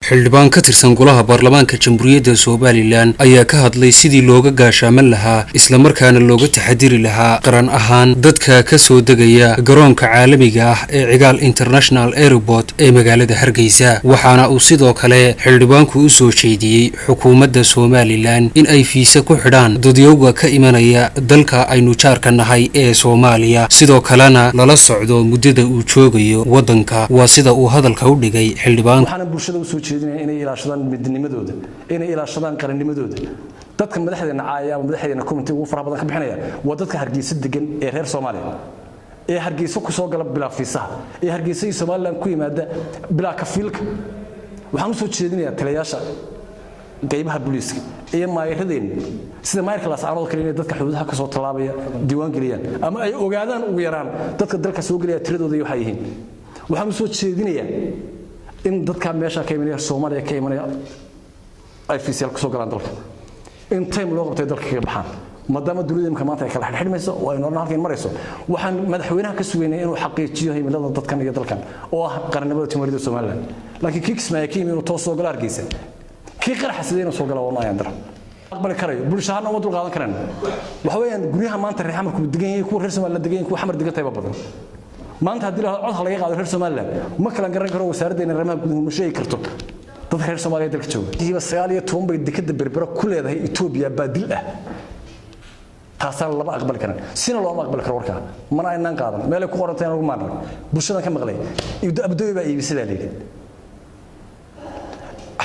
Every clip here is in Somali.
Xildhibaan ka tirsan golaha baarlamaanka Jamhuuriyadda Somaliland ayaa ka hadlay sidii looga gaashaaman lahaa, islamarkaana looga taxadiri lahaa qaran ahaan dadka ka soo degaya garoonka caalamiga ah ee Cigaal International Airport ee magaalada Hargeysa. Waxaana uu sidoo kale xildhibaanku u soo jeediyey xukuumadda Somaliland in ay fiise ku xidhaan dadyowga ka imanaya dalka aynu jaarka nahay ee Soomaaliya, sidoo kalena lala socdo muddada uu joogayo waddanka. Waa sida uu hadalka u dhigay xildhibaan. Waxaana bulshada usoo jeedinaya inay ilaashadaan midnimadooda, inay ilaashadaan qarannimadooda. Dadka madaxdeena caaya ama madaxdeena comment ugu faraha badan ka bixinaya waa dadka Hargeysa degan ee reer Soomaaliya, ee Hargeysa ku soo gala bilaa fiisaha, ee Hargeysa iyo Somaliland ku yimaada bilaa kafiilka. Waxaan usoo jeedinayaa taliyayaasha qaybaha booliiska iyo maayiradeenna, sida maayirka Laascaanood kale, inay dadka xuduudaha ka soo tallaabaya diiwaan geliyaan ama ay ogaadaan ugu yaraan dadka dalka soo gelaya tiradooda iyo waxay yihiin. Waxaan usoo jeedinayaa in dadka meesha ka imanaya, Soomaaliya ka imanaya, ay fiisyaal kusoo galaan dalka, in time loo qabtay dalka kaga baxaan, maadaama dunida imika maanta ay kala xidhxidhmayso oo aynu odhan halkan marayso. Waxaan madaxweynaha ka sugaynay inuu xaqiijiyo himilada dadkan iyo dalkan oo ah qarannimada Jamhuuriyadda Somaliland. Laakiin kii Kismaayo ka yimi inuu toos soo galo Hargeysa, kii qaraxa sidee inuu soo galo, waa ayaan dara aqbali karayo, bulsho ahaan uma dul qaadan karayno. Waxa weeyaan guryaha maanta reer Xamarku degan yahay, kuwa reer Somaliland degan yahay, kuwa Xamar degan tahay badan. Maanta haddii la cod laga qaado reer Somaliland, ma kala garan karo. Wasaaraddeena arrimaha guduhu ma sheegi karto dadka reer Soomaaliya dalka jooga. Kiiba 19 bay dekada Berbera ku leedahay Ethiopia, baa dil ah. Taasaan lama aqbali karan, sina looma aqbali karo. Warkaa mana aynaan qaadan, meelay ku qorantay ugu maarnay, bulshadan ka maqlay. Abu Dhabi baa iibisay baa layidhi.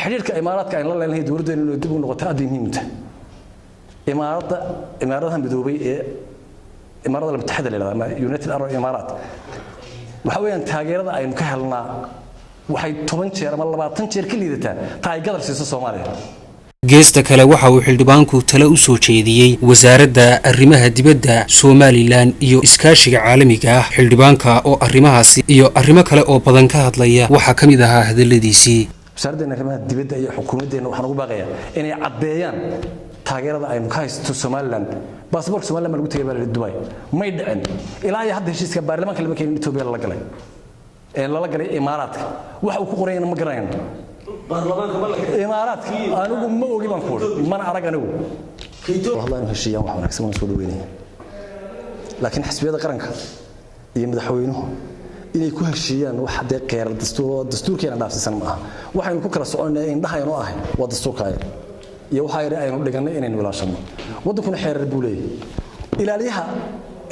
Xidhiirka Imaaraadka aynu la leenahay, dowladdeenu inay dib u noqoto aad bay muhiim u tahay. Imaaradda Imaaradaha Midoobay ee Imaarada Mutaxida la yidhahdo ama United Arab Imaaraat, waxa weeyaan taageerada aynu ka helnaa waxay 10 jeer ama 20 jeer ka liidataa ta ay gadar siiso Soomaaliya. Geesta kale, waxa uu xildhibaanku tale u soo jeediyey Wasaaradda Arrimaha Dibadda Somaliland iyo Iskaashiga Caalamiga ah. Xildhibaanka oo arrimahaasi iyo arrimo kale oo badan ka hadlaya waxaa ka mid ahaa hadalladiisii: Wasaaraddeena Arrimaha Dibadda iyo xukuumaddeenna waxaan ugu baaqayaa inay caddeeyaan taageerada aynu ka haysto Somaliland. Baasaboorka Somaliland baa lagu tegay baa la Dubai, may dhicin. Ilaa iyo hadda heshiiska baarlamaanka lama keenin Etoobiya lala galay ee lala galay Imaaraadka. Wax uu ku qorayana ma garanayno. Imaaraadka anigu ma ogi baan ku mana arag anigu. Hadla inuu heshiiyaan wax wanaagsan waan soo dhaweynaya, laakiin xisbiyada qaranka iyo madaxweynuhu inay ku heshiiyaan wax hadee qeer dastuur dastuurkeena dhaafsiisan ma aha. Waxaynu ku kala soconay indhaha aynu ahay waa dastuurka ayar iyo waxa yar aynu dhiganay inaynu ilaashano. Waddankuna xeerar buu leeyahay.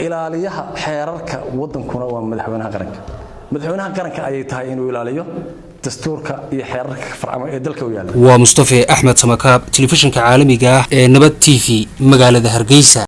Ilaaliyaha xeerarka waddankuna waa madaxweynaha qaranka. Madaxweynaha qaranka ayay tahay inuu ilaaliyo dastuurka iyo xeerarka farcamo ee dalka u yaalla. Waa Mustafe Axmed Samakaab, telefishinka caalamiga ah ee Nabad TV, magaalada Hargeysa.